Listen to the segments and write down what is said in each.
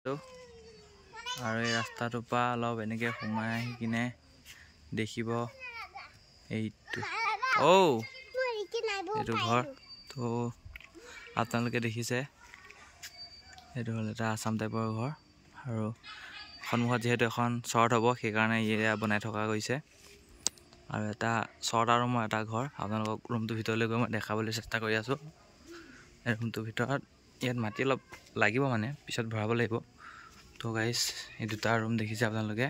আৰু এই ৰাস্তাটোৰ পৰা অলপ এনেকৈ সোমাই আহি কিনে দেখিব এইটো অ' এইটো ঘৰ। তো আপোনালোকে দেখিছে এইটো হ'ল এটা আছাম টাইপৰ ঘৰ। আৰু সন্মুখত যিহেতু এখন চৰ্ট হ'ব, সেইকাৰণে এয়া বনাই থকা গৈছে। আৰু এটা ছটা ৰুমৰ এটা ঘৰ। আপোনালোকক ৰুমটোৰ ভিতৰলৈ গৈ মই দেখাবলৈ চেষ্টা কৰি আছোঁ। এই ৰুমটোৰ ভিতৰত ইয়াত মাটি অলপ লাগিব, মানে পিছত ভৰাব লাগিব। তো গাইজ, এই দুটা ৰুম দেখিছে আপোনালোকে,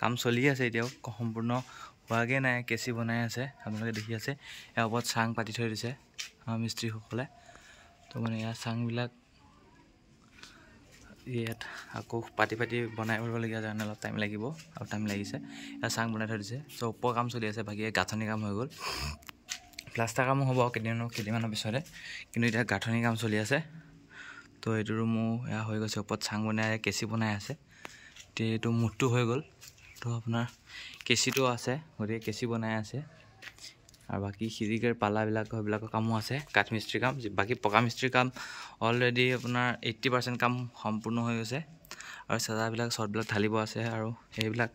কাম চলি আছে, এতিয়াও সম্পূৰ্ণ হোৱাগৈ নাই, কেঁচি বনাই আছে। আপোনালোকে দেখি আছে ইয়াৰ ওপৰত চাং পাতি থৈ দিছে মিস্ত্ৰীসকলে। তো মানে ইয়াৰ চাংবিলাক ইয়াত আকৌ পাতি পাতি বনাই কৰিবলগীয়া কাৰণে অলপ টাইম লাগিব আৰু টাইম লাগিছে। ইয়াত চাং বনাই থৈ দিছে। চ' ওপৰ কাম চলি আছে, বাকী গাঁথনি কাম হৈ গ'ল, প্লাষ্টাৰ কামো হ'ব কেইদিনমানৰ পিছতে, কিন্তু এতিয়া গাঁথনি কাম চলি আছে। তো এইটো ৰুমো এয়া হৈ গৈছে, ওপৰত চাং বনাই কেঁচি বনাই আছে। এতিয়া এইটো মুঠটো হৈ গ'ল। তো আপোনাৰ কেঁচিটো আছে, গতিকে কেঁচি বনাই আছে। আৰু বাকী খিৰিকীৰ পালাবিলাক সেইবিলাকৰ কামো আছে, কাঠ মিস্ত্ৰীৰ কাম। বাকী পকা মিস্ত্ৰীৰ কাম অলৰেডি আপোনাৰ 80% কাম সম্পূৰ্ণ হৈ গৈছে। আৰু চেজাবিলাক চৰ্টবিলাক ঢালিব আছে আৰু সেইবিলাক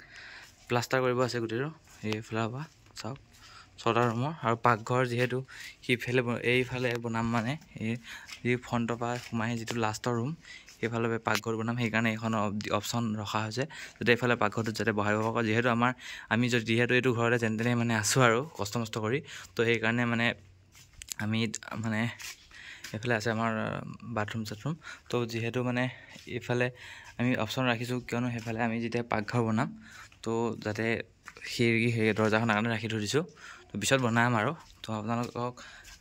প্লাষ্টাৰ কৰিব আছে গোটেইটো। এইফালৰ পৰা চাওক ছটা ৰুমৰ আৰু পাকঘৰ যিহেতু সিফালে এইফালে বনাম, মানে এই যি ফ্ৰণ্টৰ পৰা সোমাই যিটো লাষ্টৰ ৰুম সেইফালৰ পৰা পাকঘৰ বনাম, সেইকাৰণে এইখন অপশ্যন ৰখা হৈছে যাতে এইফালে পাকঘৰটোত যাতে বহাব পাৰোঁ। যিহেতু আমি যদি যিহেতু এইটো ঘৰতে যেনে তেনে মানে আছোঁ আৰু কষ্ট মষ্ট কৰি, তো সেইকাৰণে মানে আমি মানে এইফালে আছে আমাৰ বাথৰুম চাথৰুম। তো যিহেতু মানে এইফালে আমি অপশ্যন ৰাখিছোঁ, কিয়নো সেইফালে আমি যেতিয়া পাকঘৰ বনাম তো যাতে খিৰিকী সেই দৰ্জাখনৰ কাৰণে ৰাখি থৈ দিছোঁ, তো পিছত বনাম আৰু। তো আপোনালোকক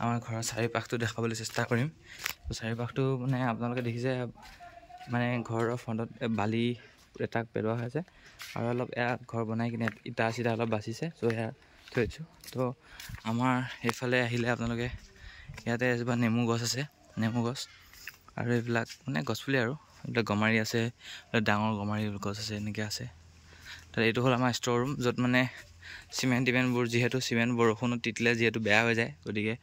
আমাৰ ঘৰৰ চাৰিপাশটো দেখাবলৈ চেষ্টা কৰিম। তো চাৰিপাশটো মানে আপোনালোকে দেখিছে, মানে ঘৰৰ ফ্ৰণ্টত বালি এটাক পেলোৱা হৈছে আৰু অলপ এয়া ঘৰ বনাই কিনে ইটা চিটা অলপ বাচিছে, চ' সেয়া থৈ দিছোঁ। তো আমাৰ সেইফালে আহিলে আপোনালোকে ইয়াতে এজোপা নেমু গছ আছে, নেমু গছ আৰু এইবিলাক মানে গছপুলি আৰু এইবিলাক গমাৰি আছে, ডাঙৰ গমাৰি গছ আছে, এনেকৈ আছে। তাত এইটো হ'ল আমাৰ ষ্ট'ৰ ৰুম, য'ত মানে চিমেণ্ট টিমেণ্টবোৰ, যিহেতু চিমেণ্ট বৰষুণত তিতিলে যিহেতু বেয়া হৈ যায়, গতিকে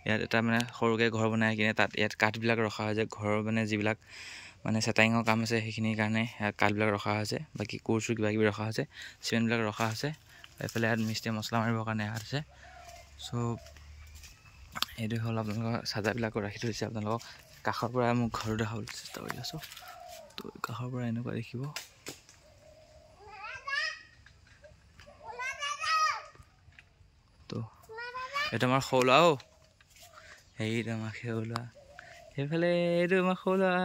ইয়াত এটা মানে সৰুকৈ ঘৰ বনাই কিনে তাত ইয়াত কাঠবিলাক ৰখা হৈছে। ঘৰৰ মানে যিবিলাক মানে চেটাৰিঙৰ কাম আছে সেইখিনিৰ কাৰণে ইয়াত কাঠবিলাক ৰখা হৈছে, বাকী কোৰ চোৰ কিবা কিবি ৰখা হৈছে, চিমেণ্টবিলাক ৰখা হৈছে। এইফালে ইয়াত মিস্ত্ৰীয়ে মছলা মাৰিবৰ কাৰণে ইয়াত আছে। চ' এইটো হ'ল আপোনালোকৰ চাজাবিলাকো ৰাখি থৈছে। আপোনালোকক কাষৰ পৰা মোক ঘৰ দেখাবলৈ চেষ্টা কৰি আছোঁ। তো কাষৰ পৰা এনেকুৱা দেখিব। তো এইটো আমাৰ সৰু ল'ৰা, সেইটো আমাৰ সৰু ল'ৰা, সেইফালে এইটো আমাৰ সৰু ল'ৰা,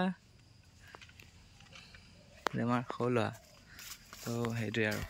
এইটো আমাৰ সৰু ল'ৰা। তো সেইটোৱে আৰু।